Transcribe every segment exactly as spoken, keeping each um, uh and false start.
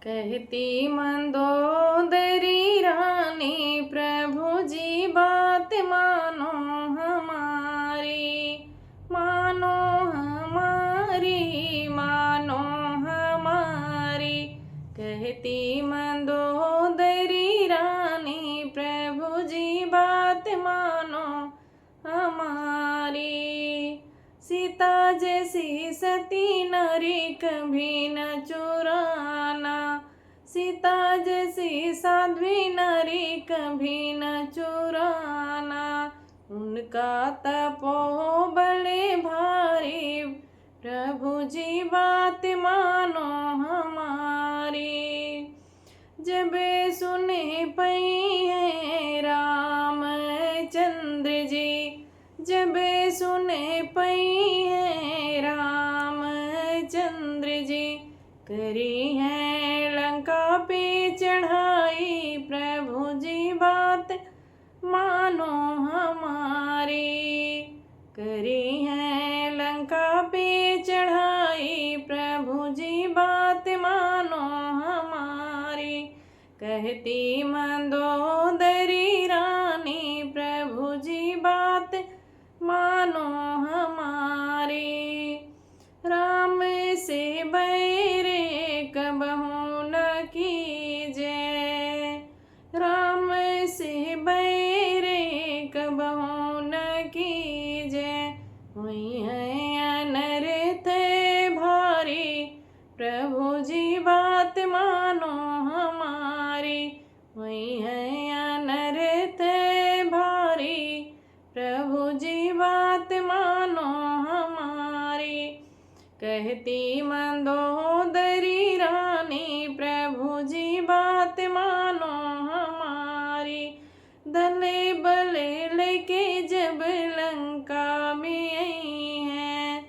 कहती मंदोदरी रानी, प्रभु जी बात मानो हमारी, मानो हमारी, मानो हमारी। कहती मंदोदरी रानी, प्रभु जी बात मानो हमारी। सीता जैसी सती नारी कभी न चुराना, सीता जैसी साध्वी नारी कभी न चुराना। उनका तपो बड़े भारी, प्रभु जी बात मानो हमारी। जब सुने पइहैं रामचंद्र जी, जब सुने पइहैं रामचंद्र जी, करिहैं लंका पे चढ़ाई, प्रभु जी बात मानो हमारी। करिहैं लंका पे चढ़ाई, प्रभु जी बात मानो हमारी। कहती मंदोदरी रानी, प्रभु जी बात मानो हमारी। राम से बैर कबहूँ न कीजे, राम से बैर कबहूँ न कीजे। होइहैं अनर्थ भारी, प्रभु जी बात मानो हमारी। होइहैं अनर्थ भारी, प्रभु जी बात मानो हमारी। कहती मंदोदरी रानी, प्रभु जी बात मानो हमारी। दल बल लेके जब लंका में अइहैं,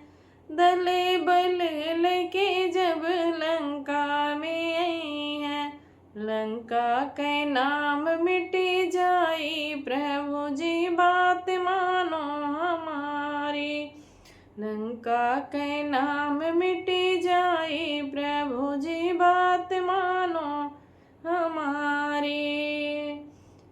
दल बल लेके जब लंका में अइहैं, लंका के नाम मिटि जाई, प्रभु जी बात मानो हमारी। लंका के नाम मिटि जाई, प्रभु जी बात मानो हमारी।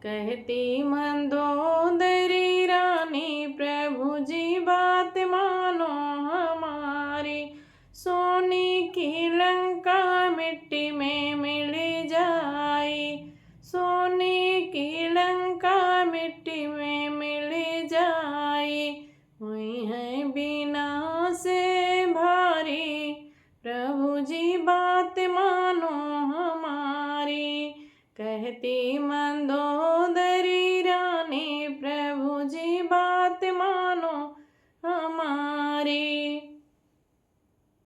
कहती मंदोदरी रानी, प्रभु जी बात मानो हमारी। सोने की लंका मिट्टी में मिल जाई, सोने की लंका मिट्टी में मिल जाई। होइहैं विनाश भारी, प्रभु जी बात मानो हमारी। कहती मंदोदरी